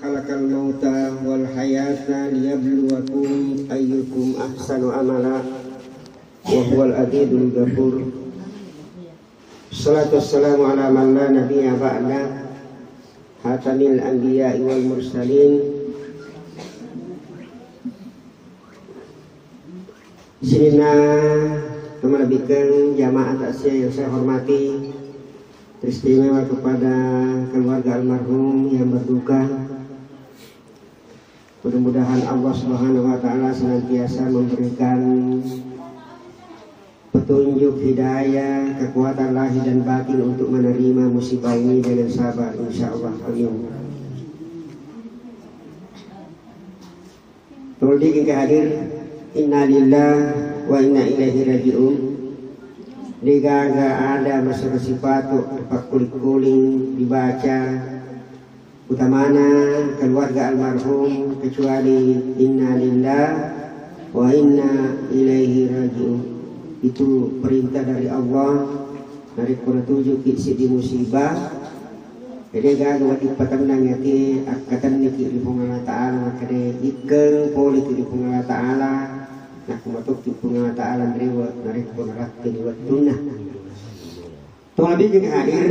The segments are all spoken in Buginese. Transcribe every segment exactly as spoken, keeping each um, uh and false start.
خلق الموت والحياة ليبلوكم أيكم أحسن عملا وهو العزيز الغفور. الصلاة والسلام على من لا نبي بعده، خاتم الأنبياء والمرسلين. Sininna tomalebbikeng jamaah takziah yang saya hormati, teristimewa kepada keluarga almarhum yang berduka. Mudah-mudahan Allah Subhanahu wa Ta'ala senantiasa memberikan petunjuk, hidayah, kekuatan lahir dan batin untuk menerima musibah ini dengan sabar, insya Allah. Amin. Toldi engka hadir, innalillah wa inna ilaihi raji'un. Degaga ada masalah sipatu pakkuling-kuling dibaca, utamana keluarga almarhum, kecuali innalillah wa inna ilaihi raji'un. Itu perintah dari Allah. Narekko natujuki seddi musibah, ede gaga wedding patennang ati, akkatenniki ri Puang Allah Ta'ala, makkeda ikkeng poleki ri Puang Allah Ta'ala, nakko matokki Puang Allah Ta'ala nrewe narekko narakkeni wettunna. Tomalebbikeng hadir,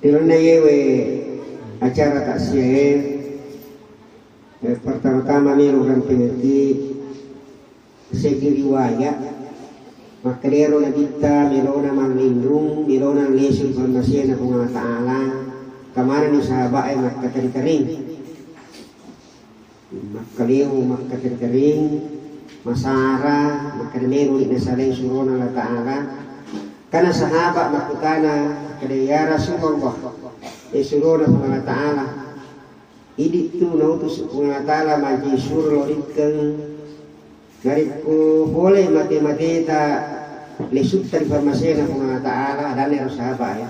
ri lalenna yewe acara takziae, eh, pertama-tama melo rampengekki segi riwayat, makkedaro Nabitta melona mallinrung, melona lesu ri pammasena Puang Allah Ta'ala, kamanani sahaba'e makkateri-tering. Makkaleo makkateri-tering, masara, makkeda meloni nasalai surona Allah Ta'ala. Kana sahaba makkutana, makkeda, "Ya Rasulullah, e surona Puang Allah Ta'ala, idi tu nautus Puang Allah Ta'ala mancaji suro lao rikkeng. Narekko pole mate-mateta lesutta ri pammasena Puang Allah Ta'ala," adanna ero sahaba e.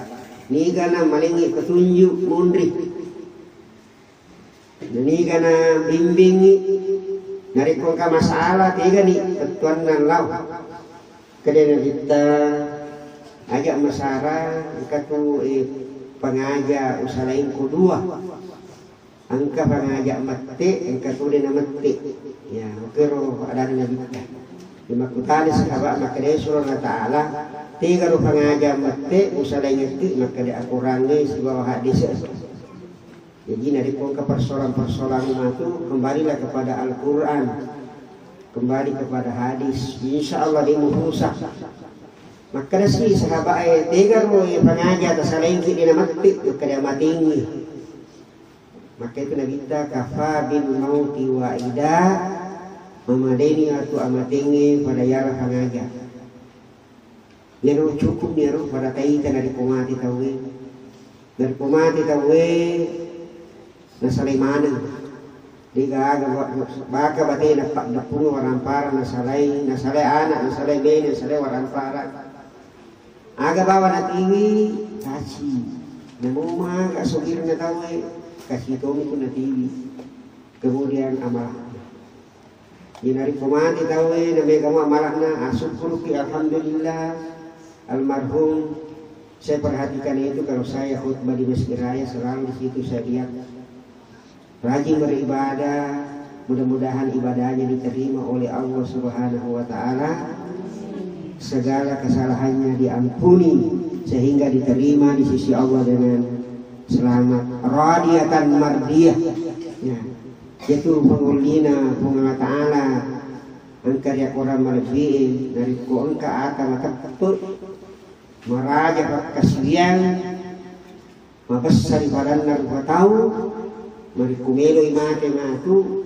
Nigana malengngi petunjuk munri. Nigana bimbingngi. Narekko engka masalah, tegani pettuanna lao. Kedena Nabitta, aja masara, engka tu, eh, pangaja usalaingko dua. Engka pangaja mette, engka tu de namette. Ya, okero adanna Nabitta. Di makkutana sahaba makkeda suro Allah Ta'ala, tegaro pangaja mette, usalaingekki, makkeda akorangnge sibawa hadis. Jadi, narekko engka persoalan-persoalan matu, kembalilah kepada Al-Quran, kembali kepada hadis. Insya Allah, de mususah. Makkeda si sahabat e, tegaro e pangaja tasalaingki de namatti, makkeda matingi. Maka itu Nabitta, "Kafa bil mauti wa'ida," mamadeni atu amatengnge pada yara pangaja. Iyaro cukup ni iyaro pada taita narekko mate tauwe. Narekko mate tauwe, nasalai maneng. Degaga wa-, baka batena paddeppunga warampara nasalai, nasalai anak, nasalai bene, nasalai warampara. Aga bawa natiwi, caci. Namo maga sogirna tauwe, caci tomi tu natiwi. Kemudian amalakna. Jadi narekko mate tauwe, namega mua amalakna, asukkuruki, alhamdulillah, almarhum. Saya perhatikan itu kalau saya khutbah di Masjid Raya, selalu di situ saya lihat. Rajin beribadah, mudah-mudahan ibadahnya diterima oleh Allah Subhanahu wa Ta'ala. Segala kesalahannya diampuni, sehingga diterima di sisi Allah dengan selamat. Radiyatan mardiyah. Ya. Itu pengullina Puang Allah Ta'ala. Engka ri akorang malebbi'e, narekko engka ata mateppe', maraja pakkasiwiang, mabessa ri padanna rupa tau, narekko meloi mate matu,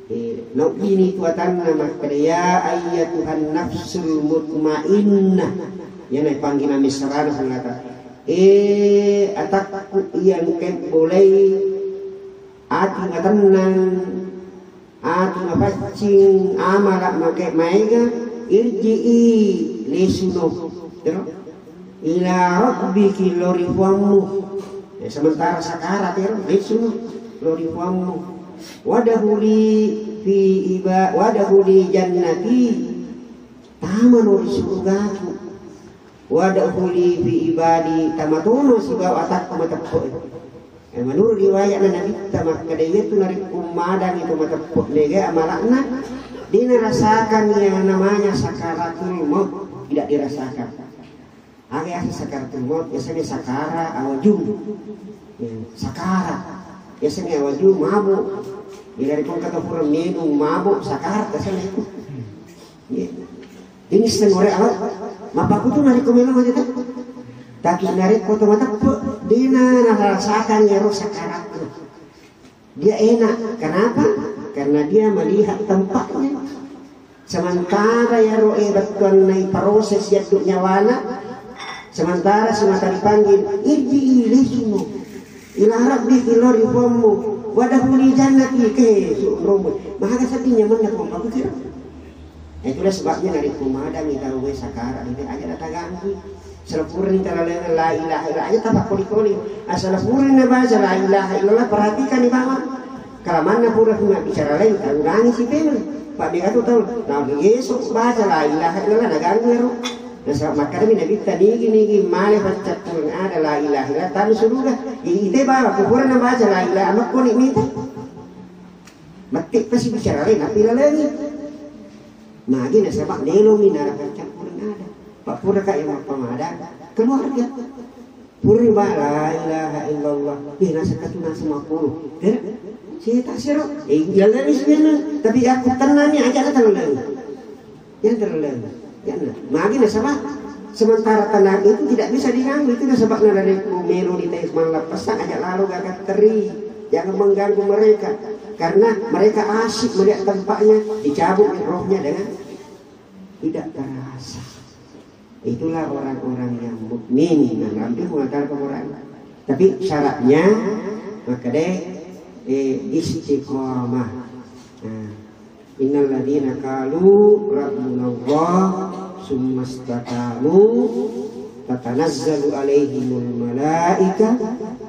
eh, naobbini tu atanna makkeda, "Ya ayyatuhan nafsul mutmainnah." Iyana panggilan messarana Puang Allah Ta'ala. Eh, atakku iya engkae bolai ati matennang, ati mapaccing, amala make maega, irji'i, lesuno. Ero? Ila rabbiki, lao ri Puammu. Ya, sementara sakarat, ero, lesuno, lao ri Puammu. Wadkhuli fi iba-, wadkhuli jannati, tamano ri surugaku. Wadkhuli fi ibadi, tamatono sibawa atakku mateppe'e. Menurut riwayat Nabitta makkeda, iyatu narekko madangi to mateppe' mega amala'na, de' narasakan yang namanya sakaratul maut, tidak dirasakan. Aga yaseng sakaratul maut, biasanya sakara awaju. Ya, sakara. Biasanya awaju mabuk. Jadi dari kata pura minum mabuk, sakara biasanya itu. Ya. Ini sengore awak. Mappakutu narekko melo mate ta? Tapi narekko to mateppe', de' narasakan yaro sakaratul. Dia enak. Kenapa? Karena dia melihat tempatnya. Sementara yaro e bettuanna iproses yaddu nyawana, sementara semata dipanggil, "Irji'i ilaihi, ila rabbiki," lao ri puammu, "wadkhuli jannati," ke su romo. Mahaga seddi nyamanna ko pakukira. Itulah sebabnya narekko madangi tau e sakara' itu aja' nataganggu. Selepuring talaleng la ilaha illallah aja' tapakkoli-koli. Asal purani nabaca la ilaha illallah, perhatikan di bawah. Kalamanna pura mabbicara lain, tagurangi si pena. Pak mega tu tau, nah, Yesus baca la ilaha illallah, naganggu ero. Nasaba' makkedami Nabitta, nigi-nigi male paccappureng ada la ilaha illallah, tanu suruga. Jadi ite bawa, ku pura nabaca la ilaha, makkoni mita. Matti pasi bicara lain, tapi lalengi. Magi nasaba' melomi narapaccappureng ada. Pak pura ka yang mappamadang keluarga. Pura ba la ilaha illallah. Eh, nasa katu nasa mapulu. Eh, saya tak sero. Eh, lalengi sebenarnya. Tapi aku tenangnya aja datang lalengi. Yang terlalu. Yang magi nasaba' sementara tenang itu tidak bisa diganggu. Itu nasaba' narekko melo di tes malam pesan aja' lalo gak teri. Jangan mengganggu mereka. Karena mereka asik melihat tempatnya, dicabut rohnya dengan tidak terasa. Itulah orang-orang yang mukmin. Nah, nanti mengatakan orang. Tapi syaratnya, maka deh, eh, istiqomah. Nah, innalladzina qalu rabbunallah tsummastaqqamu tatanazzalu alaihimul malaika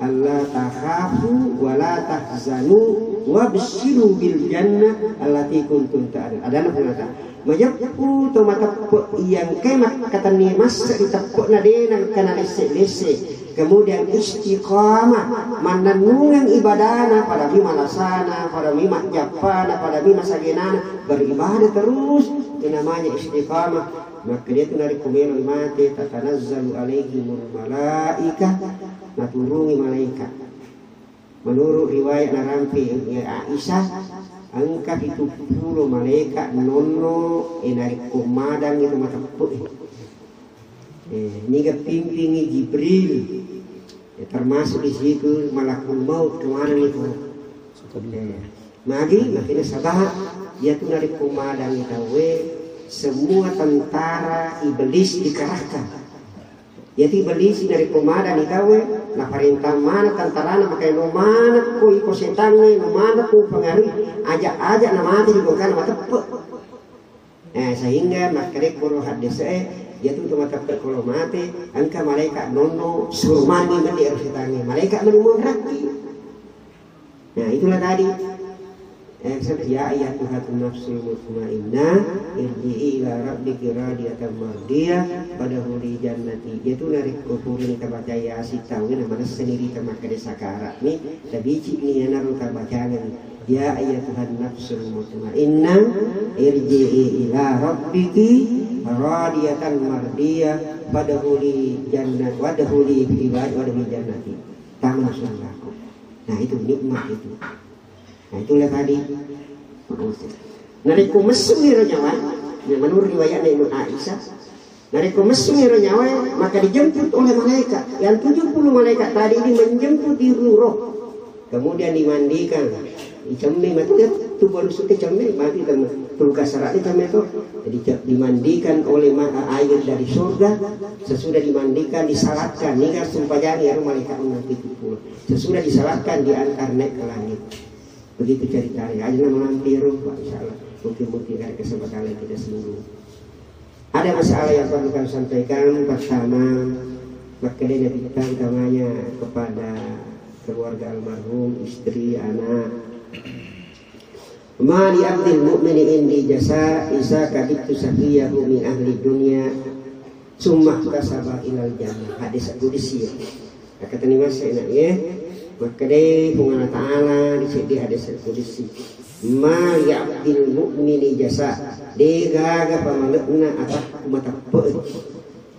alla takhafu wa la tahzanu wabsyiru bil jannah allati kuntum tu'adun. Adana punata. Majeppu to mateppe' iya engkae makkatenni masse' ri teppe'na de' nengka nalesse-lesse. Kemudian istiqamah, mannennungeng ibadana, pada mi malasana, pada mi majjappana, pada mi masagenana, beribadah terus. Itu namanya istiqamah. Makkeda tu narekko melo mate, tatanazzalu alaihimul malaikah, naturungi malaikat. Menurut riwayat narampe Aisyah, engka pituppulo malaika nonno, eh, narekko madangi to mateppe'e. Eh, niga pimpingi Jibril. Eh, termasuk di situ malakul maut, kemana nih, Pak? Eh, magi, makanya sabab, dia tuh narekko madangi tauwe, semua tentara iblis dikerahkan. Iyatu Iblisi narekko madanni tauwe, naparentang maneng tentarana, makanya no manekko iko setangnge, no manekko upengaruhi, aja'-aja' namate di gongkana mateppe'. Eh, sehingga makkedekko ro haddese'e, iyatu to mateppe' ko lo mate, engka malaika' nonno suruh mani meni ero setangnge. Malaika' meni monrakki. Nah, itulah tadi. Eh, ya ayyatuhan nafsul mutmainnah, irji'i ila rabbiki radiyatan mardiyah, fadkhuli jannati. Iyatu narekko purani tabaca Yasin tauwe, na manessani rita makkeda sakara'ni, tabici'ni iyanaro tabacangeng. Ya ayyatuhan nafsul mutmainnah, irji'i ila rabbiki radiyatan mardiyah, fadkhuli jannat, wadkhuli ibadi, wadkhuli jannati. Tama surgaku. Nah, itu nikmat itu. Nah, itulah tadi. Narekko messungi ro nyawa, ya, menurut riwayatnya Ibu Aisyah, narekko messungi ro nyawa, maka dijemput oleh malaikat. Yang tujuh puluh malaikat tadi ini menjemput di roh. Kemudian dimandikan. Dicemme mati, ya, tubuh manusia cemme, mati kan. Terluka serat itu cemme itu. Jadi, dimandikan oleh ma-, air dari surga. Sesudah dimandikan, disalatkan. Ini kan sumpah jari, ya, malaikat menanti tubuh. Sesudah disalatkan, diantar naik ke langit. Begitu ceritanya. Aja nama mampir, Pak, insya Allah. Mungkin-mungkin ada kesempatan lain kita singgung. Ada masalah yang perlu kami sampaikan. Pertama, makkedai Nabitta utamanya kepada keluarga almarhum, istri, anak. Ma li abdil mu'mini indi jasa isa kabittu safiyahu min ahli dunya summa tasaba ilal jannah. Hadis qudsi, ya. Kata ni masa enak, ya. Makkedai Puang Allah Ta'ala di seddi hadis al-qudsi, "Ma li abdil mu'mini jasa," de gaga pamale'na atakku mateppe'e.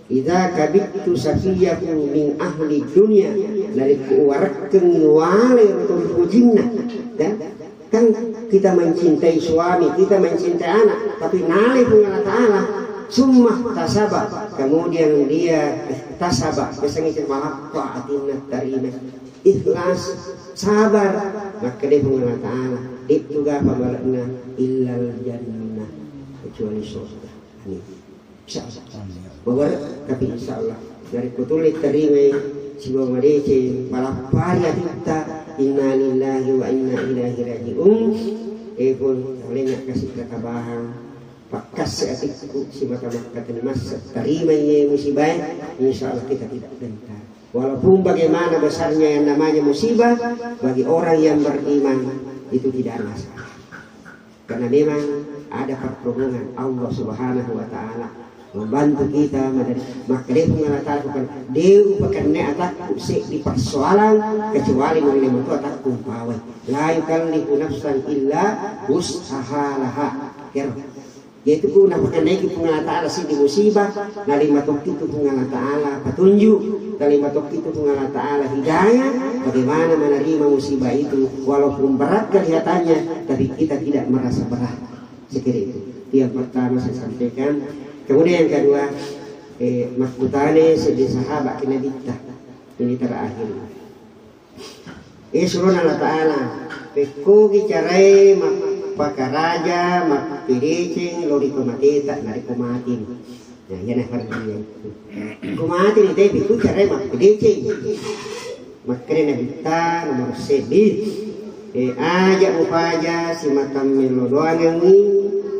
"Idza kabittu safiyahu min ahli dunya," narekko uwarekkeng wale ro tau ri pojinna. Ya, kan kita mencintai suami, kita mencintai anak, tapi nalai Puang Allah Ta'ala, summa tasaba, kemudian dia tasaba, biasanya itu malappa atinna tarima. Ikhlas, sabar, makkeda Puang Allah Ta'ala, "De'tu ga pamale'na illal jannah," kecuali surga. Amin. Insya Allah. Amin. Babar, tapi insya Allah. Dari kutulis terima sibawa madeceng, palappari atitta, inna lillahi wa inna ilaihi raji'un. Eh pun, olehnya kasih kata bahang. Pakkasse atikku simata makkatani massa tarima iye musibae, insya Allah kita tidak gentar. Walaupun bagaimana besarnya yang namanya musibah, bagi orang yang beriman itu tidak ada masalah. Karena memang ada pertolongan Allah Subhanahu wa Ta'ala membantu kita. Madari makkedai Puang Allah Ta'ala, bukan deu pakanne atakku seddi persoalan kecuali nulle metu atakku mpawai. La yukallifu nafsan illa wus'aha laha. Kero. Yaitu ku napakannaiki Puang Allah Ta'ala seddi musibah, nalima tokki tu Puang Allah Ta'ala petunjuk, nalima tokki tu Puang Allah Ta'ala hidayah, bagaimana menerima musibah itu, walaupun berat kelihatannya, tapi kita tidak merasa berat. Sekira itu. Itu yang pertama saya sampaikan. Kemudian yang kedua, eh, makkutane seddi sahabat ki Nabitta. Ini terakhir. Eh, surona Allah Ta'ala, pekkogi carae mappakaraja, mappedeceng, lao ri tomateta, narekko mateni. Nah, iyana fardia itu. Ko mateni, tapi pekkogi carae mappedeceng. Makkeda Nabitta, nomor seddi. Eh, aja mupaja, simatang mello doangengngi,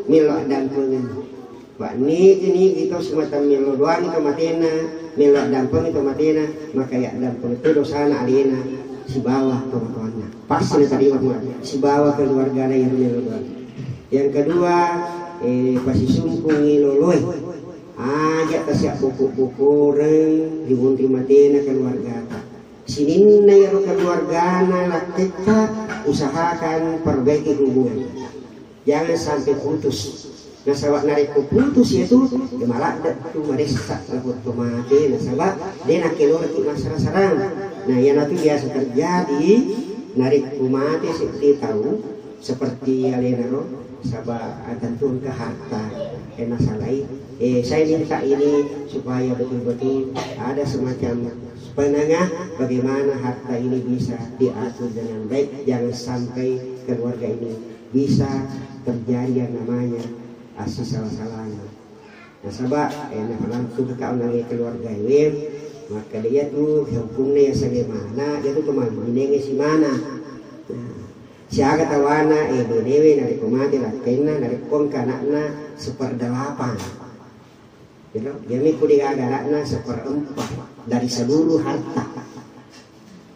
mello addampengengngi. Wa nigi-nigi to simatang mello doangi to matena, mello addampengi to matena, maka yaddampeng to dosana alena sibawa tomatoanna. Pasti natarima mua sibawa keluargana yang mello doangi. Yang kedua, eh, pasisumpungi loloe. Aja tasiak boko-bokoreng ri munri matena keluargata. Sininna iyaro keluargana lakketta, usahakan perbaiki hubungan. Jangan sampai putus. Nasaba narekko putus iyatu, ya maladde tu maressa lapor to mate, nasaba de nakkeloreki massara-sarang. Nah, iyanatu biasa terjadi narekko mate seddi tau seperti alena ro, saba tentu engka harta, eh, nasalai. Eh, saya minta ini supaya betul-betul ada semacam penengah bagaimana harta ini bisa diatur dengan baik, jangan sampai keluarga ini bisa terjadi yang namanya assisala-salana. Nasaba, eh, nafalantu kaka onangnge keluarga ewe, makkeda iyatu hukumna yasengnge mana, iyatu to mabinengnge simana. Nah, siaga tawana, eh, benewe narekko mate lakkainna, narekko engka anakna seperdelapan. Gitu? Iyami ku degaga anakna seperempat dari seluruh harta.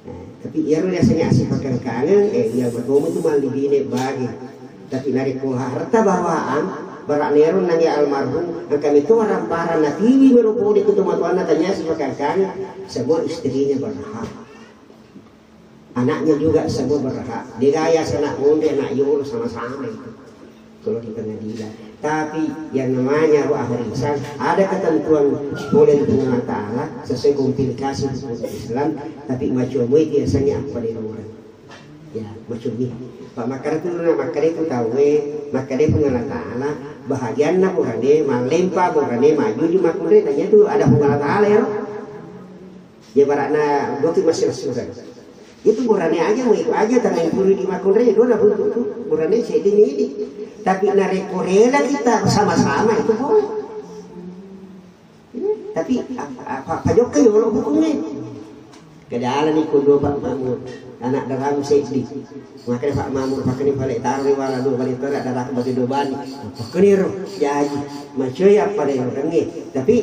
Nah, tapi iyaro biasanya asipakengkangeng, eh, iya matomu tu mallibine bagi. Tapi narekko harta bawaan, bara nero nangi almarhum, engka meto warang-parang natiwi mero pole ku tomatoanna tanya asipakengkangeng, semua istrinya berhak. Anaknya juga semua berhak. Degaya sana onde anak yolo sama-sama itu. Kalau di pengadilan. Tapi yang namanya roh arisan, ada ketentuan oleh Puang Allah Ta'ala sesuai komplikasi hukum Islam, tapi macam itu biasanya apa di luar. Ya, macam ini. Pak makar itu na makar itu tahu eh, makar itu Puang Allah Ta'ala, bahagianna burane, malempa burane, maju di makunre, tanya itu ada Puang Allah Ta'ala ya. Ya barakna doki masih surang. Itu burane aja, mau itu aja, tangan kiri di makunre, dua lah buntu tu. Burane seddi midi. Tapi narekko rela kita sama-sama, itu boleh. Hmm, tapi apa, apa, apa jokka ya kalau hukumnya? Kedala ni kudu Pak Mamur, anak daramu seddi. Makanya Pak Mamur, pakai ni balik taruh di wala dua balik taruh, ada aku bagi dua balik. Pakai ni roh, jaji. Macam apa deh, orangnya. Tapi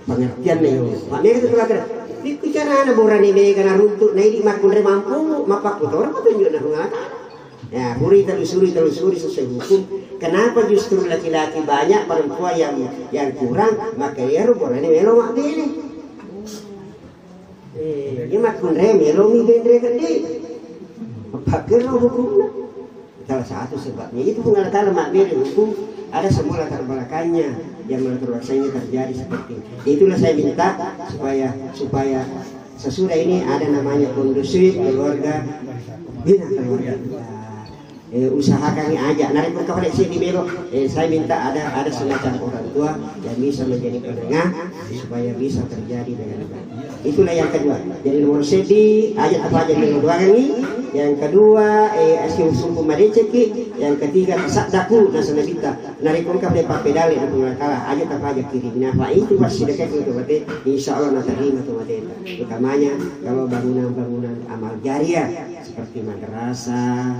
pengertian nih, yo. Pak Mega itu kelakar. Itu carana burane mega naruntuk, nah ini makunre mampu, mapakutoro petunjuk nah Puang Allah Ta'ala. Ya, puri telusuri, telusuri sesuai hukum. Kenapa justru laki-laki banyak, perempuan yang yang kurang? Maka iyaro burane melo mabbene. Eh, iya makkunrai melo mi benre keddi. Pakero hukumnya. Salah satu sebabnya itu Puang Allah Ta'ala mabbere hukum, ada semua latar belakangnya yang latar belakangnya terjadi seperti itu. Itulah saya minta supaya supaya sesudah ini ada namanya kondusif keluarga, bina keluarga kita. Eh, usahakan aja. Narekko engka faleksi di melo, eh, saya minta ada ada semacam orang tua yang bisa menjadi penengah supaya bisa terjadi dengan baik. Itulah yang kedua. Jadi nomor seddi, aja tapaja melo doangi. Yang kedua, eh, asing sumpu madeceki. Yang ketiga, tasaddaku nasana bita. Narekko engka fale pappedale di Puang Allah Ta'ala, aja tapaja kirimina. Fa itu pas sedekah itu mate, insya Allah natarima tu mate. Utamanya kalau bangunan-bangunan amal jariah seperti madrasah,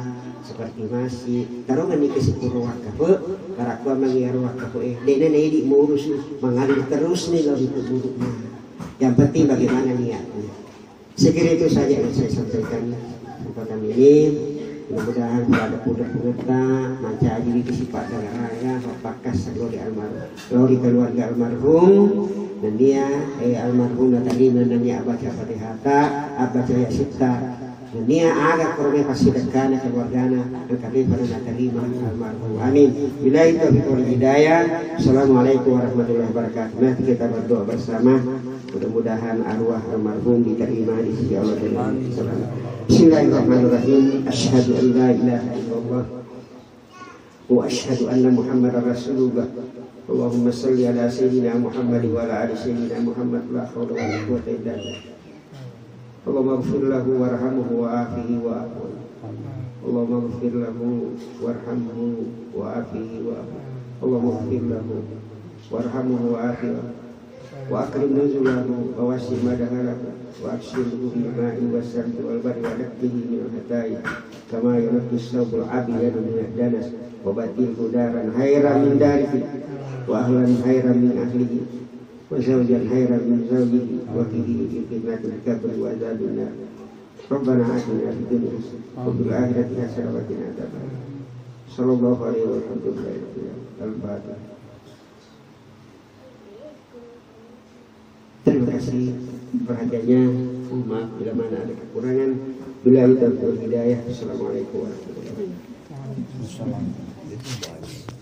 seperti masjid, tarongeng ni ke sepuro wakkafe, karakkuang magi aro wakkafe, eh, de'na naidi murus, mengalir terus ni lo di kuburuknya. Yang penting bagaimana niatnya. Saya kira itu saja yang saya sampaikan kesempatan ini. Mudah-mudahan pada pudek pengeta, mancaji di sifat dagaraya, pakkas lo di almarhum, lo di keluarga almarhum, dan dia, eh, almarhum dan tadi, dan dia abaca fatihata, abaca ya sita, Nennia aga korome passidekkana keluargana, engka depa natarima almarhum. Amin. Billahi taufiq wal hidayah. Assalamualaikum warahmatullahi wabarakatuh. Mari kita berdoa bersama. Mudah-mudahan arwah almarhum diterima di sisi Allah Jalla wa Ala. Bismillahirrahmanirrahim. Asyhadu an la ilaha illallah wa asyhadu anna Muhammadar Rasulullah. Allahumma salli ala Sayyidina Muhammad wa ala ali Sayyidina Muhammad. La haula wa la quwwata illa billah. Allahumma ighfir lahu warhamhu wa afihi wa afu anhu. Allahumma ighfir lahu warhamhu wa afihi wa afu anhu. Allahumma ighfir lahu warhamhu wa afihi wa afu anhu. Wa akrim nuzulahu wa wasi' madkhalahu wa aghsilhu bil ma'i was salji wal bardi wa naqqihi minal khata'i kama yunqqa thawbul abyadu minad danas wa badilhu daran khairan min darihi wa ahlan khairan min ahlihi wa zawjan khairan min zawjihi wa qihi min fitnatil qabri wa adzaban nar. Rabbana atina fid dunya hasanah wa fil akhirati hasanah wa qina adzaban nar. Sallallahu alaihi wa sallam. Al-Fatihah. Terima kasih perhatiannya. Mohon maaf bila mana ada kekurangan. Billahi taufiq wal hidayah. Assalamualaikum warahmatullahi wabarakatuh.